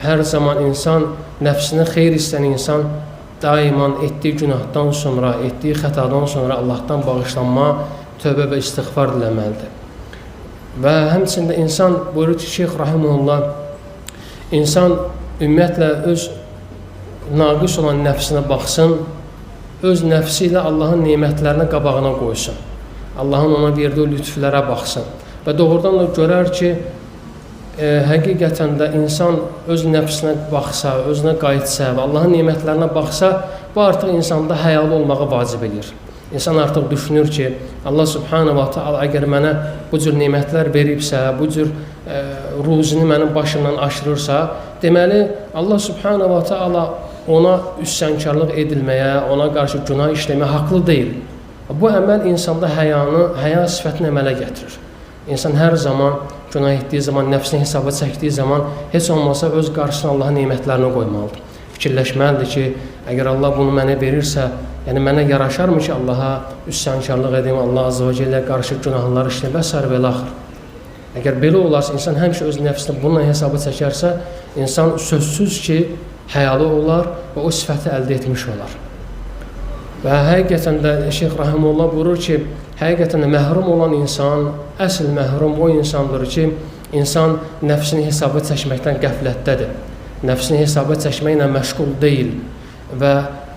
Hər zaman insan nəfsinə xeyir istəyən insan daiman etdiyi günahdan sonra, etdiyi xətadan sonra Allahdan bağışlanma, tövbə və istiğfar diləməlidir. Və həmçində insan buyurur ki, Şeyx Rahimullah, insan ümumiyyətlə öz naqis olan nəfsinə baxsın, öz nəfsi ilə Allahın nemətlərini qabağına qoysun. Allahın ona verdiyi lütflərə baxsın. Və doğrudan da görər ki, həqiqətən də insan öz nəfsinə baxsa, özünə qayıtsa və Allahın nemətlərinə baxsa, bu artıq insanda həyalı olmağı vacib eləyir. İnsan artıq düşünür ki, Allah Subhanahu va Taala əgər mənə bu cür nemətlər veribsə, bu cür ruzini mənim başımdan aşırırsa, deməli Allah Subhanahu va Taala ona üsyankarlıq edilməyə, ona qarşı günah işləməyə haqlı deyil. Bu əməl insanda həyanı, həya sifətini əmələ gətirir. İnsan hər zaman günah etdiyi zaman, nəfsini hesaba çəkdiyi zaman heç olmasa öz qarşısına Allahın nemətlərini qoymalıdır. Fikirləşməlidir ki, əgər Allah bunu mənə verirsə, yəni mənə yaraşarmı ki, Allaha üsyankarlıq edim, Allah Azza və Cəlləyə qarşı günahlar işləyim və sair və ilaxır. Əgər belə olarsa, insan həmişə öz nəfsini bununla hesaba çəkərsə, insan sözsüz ki, həyalı olar və o sifəti əldə etmiş olar. Və həqiqətən də Şeyx Rahimullah buyurur ki, həqiqətən də məhrum olan insan, əsl məhrum o insandır ki, insan nəfsini hesaba çəkməkdən qəflətdədir. Nəfsini hesaba çəkməklə məşğul deyil. Və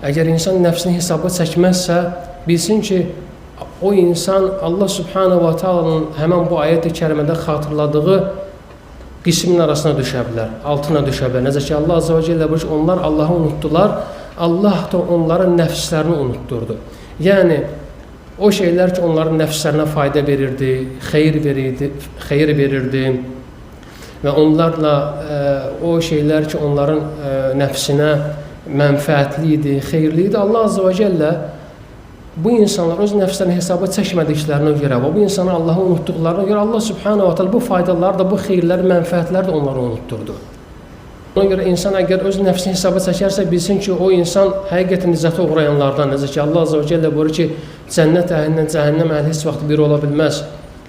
əgər insan nəfsini hesaba çəkməzsə, bilsin ki, o insan Allah Subhanahu va Taala'nın həmən bu ayət-i kərimədə xatırladığı qismin arasına düşə bilər, altına düşə bilər. Necə ki, Allah Azza və Cəllə buyurur ki, onlar Allahı unutdular, Allah da onların nəfslərini unutdurdu. Yəni, o şeylər ki, onların nəfslərinə fayda verirdi, xeyir verirdi, xeyir verirdi və onlarla o şeylər ki, onların nəfsinə mənfəətli idi, xeyirli idi. Allah Azza və Cəllə bu insanlar öz nəfslərini hesaba çəkmədiklərinə görə və bu insanlar Allahı unutduqlarına görə Allah Subhanahu va Taala bu faydaları da, bu xeyirləri, mənfəətləri də onlara unutdurdu. Ona görə insan əgər öz nəfsini hesaba çəkərsə, bilsin ki, o insan həqiqətən nicata uğrayanlardan. Necə ki, Allah Azza və Cəllə buyurur ki, cənnət əhlindən cəhənnəm əhli heç vaxt bir ola bilməz.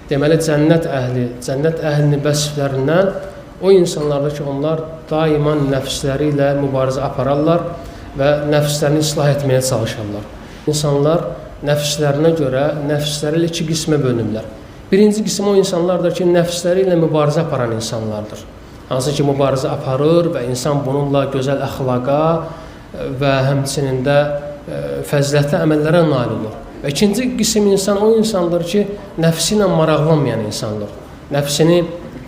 Deməli, cənnət əhli, cənnət əhlinin vəsflərindən o insanlardır ki, onlar daima nəfsləri ilə mübarizə apararlar və nəfslərini islah etməyə çalışarlar. İnsanlar nəfslərinə görə nəfsləri ilə iki qismə bölünürlər. Birinci qism o insanlardır ki, nəfsləri ilə mübarizə aparan insanlardır. Hansı ki, mübarizə aparır və insan bununla gözəl əxlaqa və həmçinin də fəzilətli əməllərə nail olur. Və ikinci qism insan o insandır ki, nəfsi ilə maraqlanmayan insandır. Nəfsini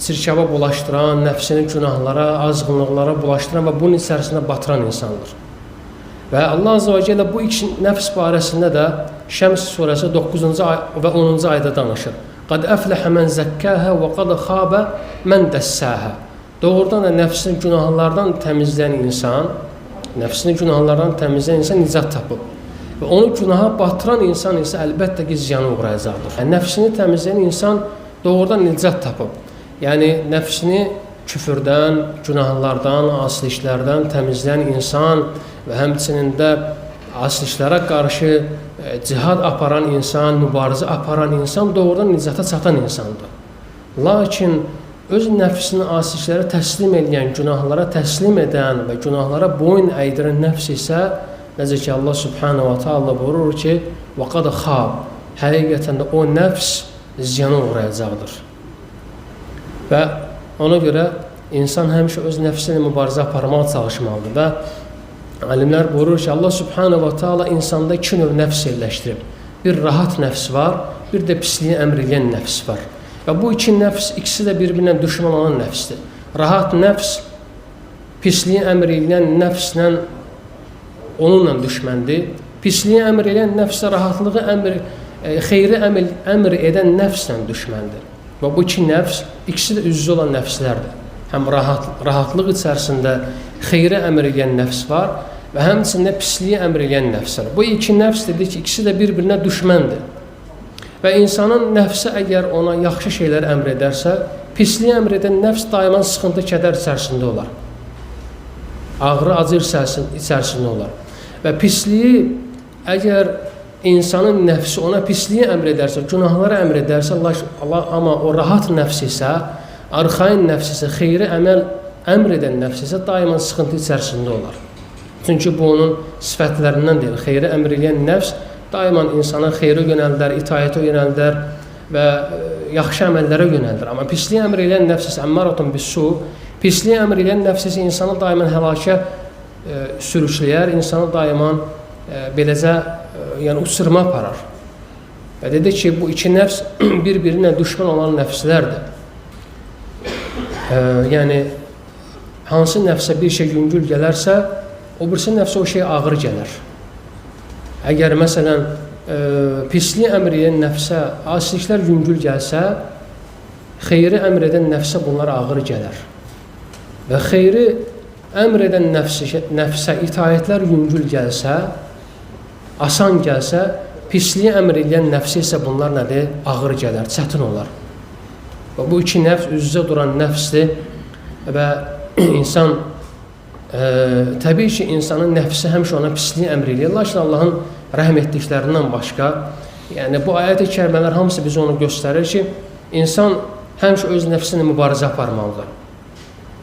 çirkaba bulaşdıran, nəfsini günahlara, azğınlıqlara bulaşdıran və bunun içərisində batıran insandır. Və Allah Azza və Cəllə bu iki nəfs barəsində də Şəms surəsi 9-cu və 10-cu ayda danışır. Qad əfləhə mən zəkkəhə və qad xabə mən dəssəhə. Doğrudan da nəfsini günahlardan təmizləyən insan, nəfsini günahlardan təmizləyən insan nicat tapıb. Və onu günaha batıran insan isə əlbəttə ki, ziyana uğrayacaqdır. Yəni, nəfsini təmizləyən insan doğrudan nicat tapıb. Yəni, nəfsini küfürdən, günahlardan, asiliklərdən təmizləyən insan və həmçinin də asiliklərə qarşı cihad aparan insan, mübarizə aparan insan doğrudan nicata çatan insandır. Lakin öz nəfsini asiliklərə təslim edən, günahlara təslim edən və günahlara boyun əydirən nəfs isə, necə ki Allah Subhanahu va Taala buyurur ki, və qad xab, həqiqətən də o nəfs ziyana uğrayacaqdır. Və ona görə insan həmişə öz nəfsi ilə mübarizə aparmağa çalışmalıdır və alimlər buyurur ki, Allah Subhanahu va Taala insanda iki növ nəfs yerləşdirib. Bir rahat nəfs var, bir də pisliyi əmr edən nəfs var. Və bu iki nəfs, ikisi də bir-birinə düşmən olan nəfsdir. Rahat nəfs, pisliyi əmr edən nəfslə onunla düşməndir. Pisliyi əmr edən nəfsə rahatlığı əmr, xeyri əmr edən nəfslə düşməndir. Və bu iki nəfs, ikisi də üz-üzə olan nəfslərdir. Həm rahatlıq içərisində xeyri əmr edən nəfs var və həmçinin pisliyi əmr edən nəfs var. Bu iki nəfs dedik ki, ikisi də bir-birinə düşməndir. Və insanın nəfsi əgər ona yaxşı şeylər əmr edərsə, pisliyi əmr edən nəfs daima sıxıntı, kədər içərisində olar. Ağrı, acı içərisində olar. Və pisliyi əgər insanın nəfsi ona pisliyi əmr edərsə, günahları əmr edərsə, Allah, amma o rahat nəfs isə, arxayın nəfs isə, xeyri əməl əmr edən nəfs isə daima sıxıntı içərisində olar. Çünki bu onun sifətlərindən deyil. Xeyrə əmr eləyən nəfs daima insana xeyrə yönəldər, itaətə yönəldər və yaxşı əməllərə yönəldir. Amma pisliyi əmr eləyən nəfs isə əmmaratun bissu, pisliyi əmr eləyən nəfs isə insanı daima həlakə sürükləyər, insanı daima beləcə yəni uçuruma aparar. Və dedi ki, bu iki nəfs bir-birinə düşmən olan nəfslərdir. Yəni hansı nəfsə bir şey yüngül gələrsə, o birisi nəfsə o şey ağır gələr. Əgər məsələn pisliyi əmr edən nəfsə asiliklər yüngül gəlsə, xeyri əmr edən nəfsə bunlar ağır gələr. Və xeyri əmr edən nəfsə itaətlər yüngül gəlsə, asan gəlsə, pisliyi əmr edən nəfsə isə bunlar nədir? Ağır gələr, çətin olar. Və bu iki nəfs üz-üzə duran nəfsdir və insan təbii ki, insanın nəfsi həmişə ona pisliyi əmr eləyir. Lakin Allahın rəhm etdiklərindən başqa, yəni bu ayət-i kərimələr hamısı bizə onu göstərir ki, insan həmişə öz nəfsinə mübarizə aparmalıdır.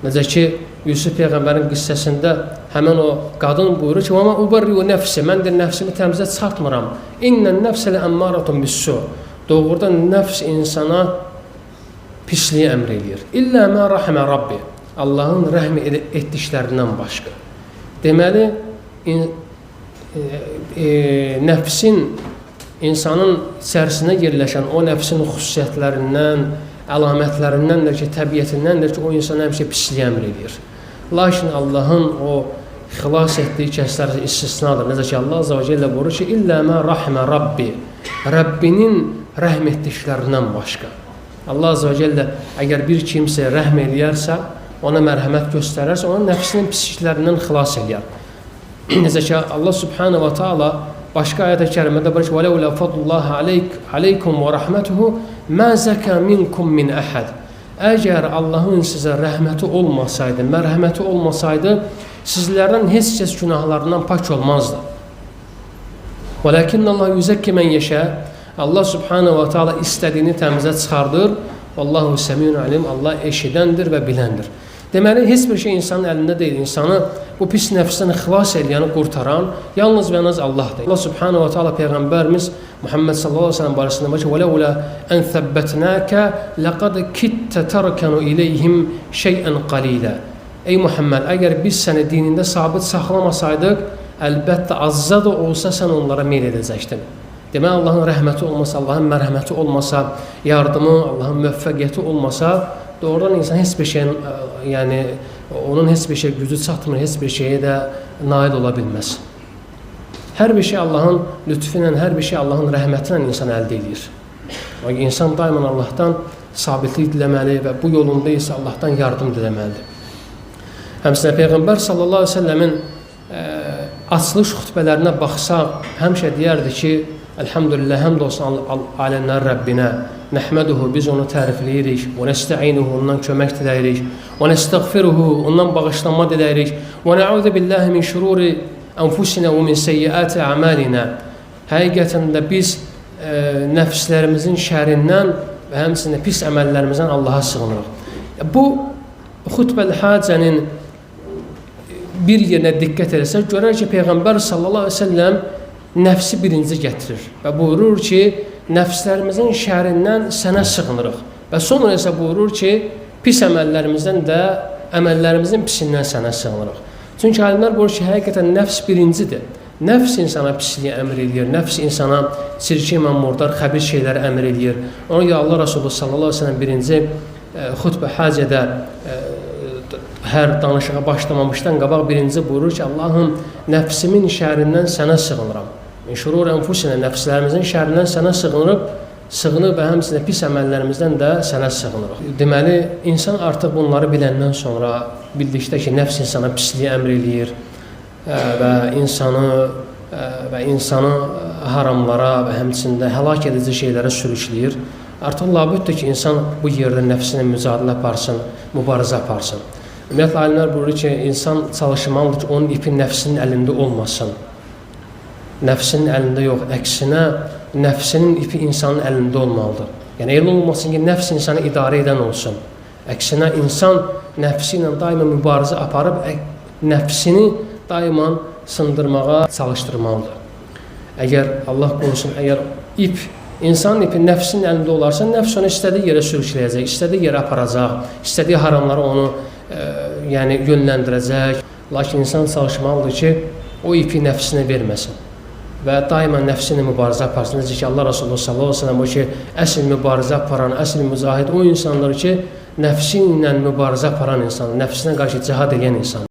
Necə ki, Yusuf Peyğəmbərin qissəsində həmən o qadın buyurur ki, "Və mə ubarriu nəfsi", mən də nəfsimi təmizə çıxartmıram. "İnnən nəfsə ləəmmaratun bissu". Doğrudan nəfs insana pisliyi əmr eləyir. "İllə mə rahimə Rabbi". Allahın rəhm etdiklərindən başqa. Deməli, nəfsin, insanın içərisində yerləşən o nəfsin xüsusiyyətlərindən, əlamətlərindəndir ki, təbiətindəndir ki, o insan həmişə pisliyi əmr eləyir. Lakin Allahın o xilas etdiyi kəslər istisnadır. Necə ki, Allah Azza və Cəllə buyurur ki, "İllə mə rahimə Rabbi", Rəbbinin rəhm etdiklərindən başqa. Allah Azza və Cəllə əgər bir kimsəyə rəhm eləyərsə, ona mərhəmət göstərərsə, onun nəfsinin pisliklərindən xilas eləyər. Necə ki, Allah Subhanahu və Taala başqa ayət-i kərimədə buyurur ki, "Və ləulə fadlullah aleykum və rəhmətuhu mə zəkə minkum min əhəd." Əgər Allahın sizə rəhməti olmasaydı, mərhəməti olmasaydı, sizlərdən heç kəs günahlarından pak olmazdı. "Vəlakinnallah yüzəkki mən yeşə." Allah Subhanahu və Taala istədiyini təmizə çıxardır. Vallahu səmiun alim. Allah eşidəndir və biləndir. Deməli, heç bir şey insanın əlində deyil. İnsanı bu pis nəfsdən xilas eləyəni, qurtaran yalnız və yalnız Allahdır. Allah Subhanahu və Taala Peyğəmbərimiz Muhammed sallallahu əleyhi və səlləm barəsində buyurur ki: "Və ləulə ən səbbətnəkə ləqad kittə tərkənu ileyhim şeyən qalilə." Ey Muhammed, əgər biz səni dinində sabit saxlamasaydıq, əlbəttə azca da olsa sən onlara meyl edəcəkdin. Deməli, Allahın rəhməti olmasa, Allahın mərhəməti olmasa, yardımı, Allahın müvəffəqiyyəti olmasa, doğrudan insan heç bir şeyin, yəni onun heç bir şey gücü çatmır, heç bir şeyə də nail ola bilməz. Hər bir şey Allahın lütfü ilə, hər bir şey Allahın rəhməti ilə insan əldə edir. İnsan daima Allahdan sabitlik diləməli və bu yolunda isə Allahdan yardım diləməlidir. Həmçinin Peyğəmbər sallallahu əleyhi və səlləmin açılış xutbələrinə baxsaq, həmişə deyərdi ki, Elhamdülillah, həmd olsun aləmlərin Rəbbinə, nəhməduhu, biz onu tərifləyirik, və nəstəinuhu, ondan kömək diləyirik, və nəstəğfiruhu, ondan bağışlanma diləyirik, və nəuzu billahi min şururi ənfusinə və min seyyiati əməlinə. Həqiqətən də biz nəfslərimizin şərindən və həmçinin pis əməllərimizdən Allaha sığınırıq. Bu xutbəl hacənin bir yerinə diqqət eləsək, görər ki, Peyğəmbər sallallahu əleyhi və səlləm nəfsi birinci gətirir və buyurur ki, nəfslərimizin şərindən sənə sığınırıq. Və sonra isə buyurur ki, pis əməllərimizdən də, əməllərimizin pisindən sənə sığınırıq. Çünki alimlər buyurur ki, həqiqətən nəfs birincidir. Nəfs insana pisliyi əmr eləyir, nəfs insana çirkin və murdar, xəbis şeyləri əmr eləyir. Ona görə Allah Resulü sallallahu əleyhi və səlləm birinci xutbə hacədə hər danışığa başlamamışdan qabaq birinci buyurur ki, Allahım, nəfsimin şərindən sənə sığınıram. Min şurur ənfusinə, nəfslərimizin şərindən sənə sığınıb və həmçinin pis əməllərimizdən də sənə sığınırıq. Deməli, insan artıq bunları biləndən sonra, bildikdə ki, nəfs insana pisliyi əmr eləyir və insanı haramlara və həmçinin də həlak edici şeylərə sürükləyir. Artıq labüddür ki, insan bu yerdə nəfsinə mücadilə aparsın, mübarizə aparsın. Ümumiyyətlə, alimlər buyurur ki, insan çalışmalıdır ki, onun ipi nəfsinin əlində olmasın. Nəfsinin əlində yox, əksinə nəfsinin ipi insanın əlində olmalıdır. Yəni, elə olmasın ki, nəfs insanı idarə edən olsun. Əksinə, insan nəfsi ilə daima mübarizə aparıb nəfsini daima sındırmağa çalışdırmalıdır. Əgər Allah qorusun, əgər ip, insan ipi nəfsinin əlində olarsa, nəfs onu istədiyi yerə sürükləyəcək, istədiyi yerə aparacaq, istədiyi haramlara onu yəni yönləndirəcək. Lakin insan çalışmalıdır ki, o ipi nəfsinə verməsin və daima nəfsi ilə mübarizə aparsın. Necə ki, Allah Resulü sallallahu əleyhi və səlləm o ki, əsl mübarizə aparan, əsl mücahid o insandır ki, nəfsi ilə mübarizə aparan insan, nəfsinə qarşı cihad edən insan.